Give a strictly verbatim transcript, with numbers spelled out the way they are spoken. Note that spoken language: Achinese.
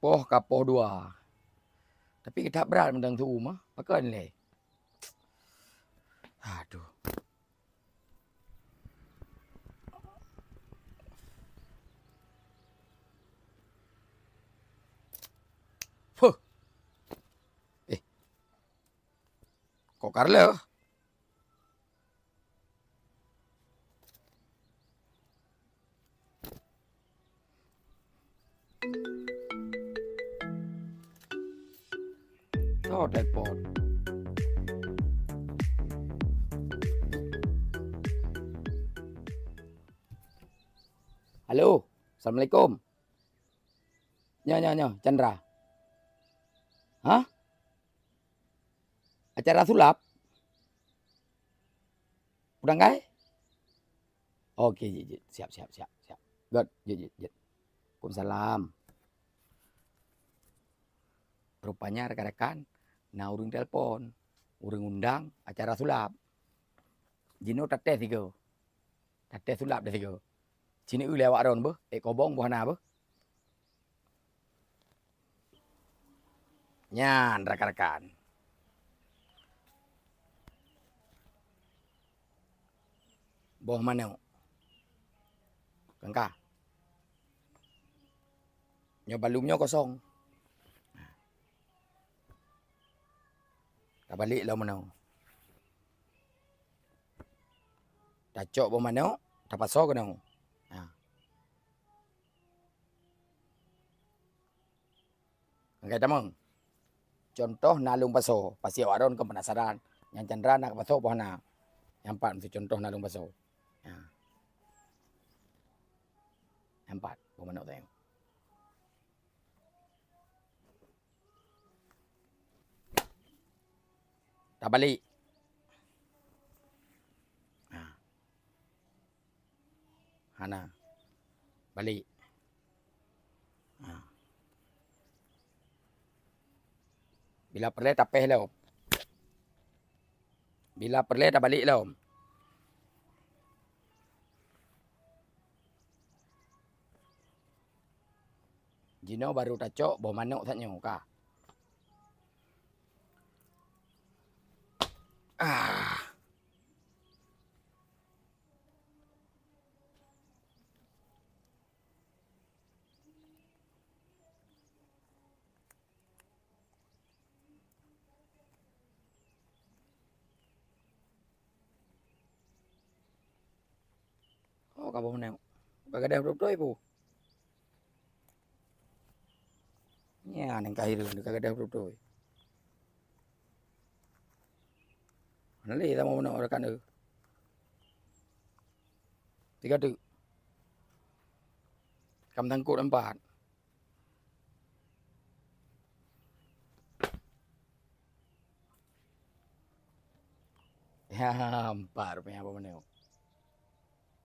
Poh ka poh dua. Tapi ka that brat mantong su mah. Pakon lé? Aduh. Puh. Eh. Kok ka reuloh? Soe telepon? Halo, assalamualaikum. Nyoe, nyoe, nyoe, Chandra. Hah? Acara sulap? Udang kai? Oke, jeuet, jeuet. Siap, siap, siap, siap. Got, jeuet, jeuet, jeuet. Waalaikumsalam. Rupanya rakan-rakan, na ureuëng telepon, ureuëng undang acara sulap. Jinoe tates sigoe. Tates sulap deh sigoe. Ci neueu lé awak droen beuh, ék kobong boh hana beuh. Nyan rakan-rakan. Boh manok. Kangka. Nyoe balum nyoe kosong. Tabalek lom meunoe. Tacok boh manok, tapasoe keunoe. Ha. Angkai tamong. Contoh na lôn pasoe, pasti awak droen kon penasaran. Nyang Chandra na pasoe poh na. Nyang pat meusti contoh na lôn pasoe. Ha. Nyang pat, boh manok tanyong. Tabalek. Ha. Hana. Balek. Ha. Bila peureulée tapéh lom. Bila peureulée tabalek lom. Jinoe baru tacok boh manok that nyoe ka. Ah. Oh, ka boh manok. Ka gadôh beutôi-beutôi pu. Nyan nyang ka hireuen ka gadôh beutôi-beutôi. Hana lé tamong manok rakan eu. Tiga teuk. Ka meutangkot empat. Ya, empat rupanya boh manok.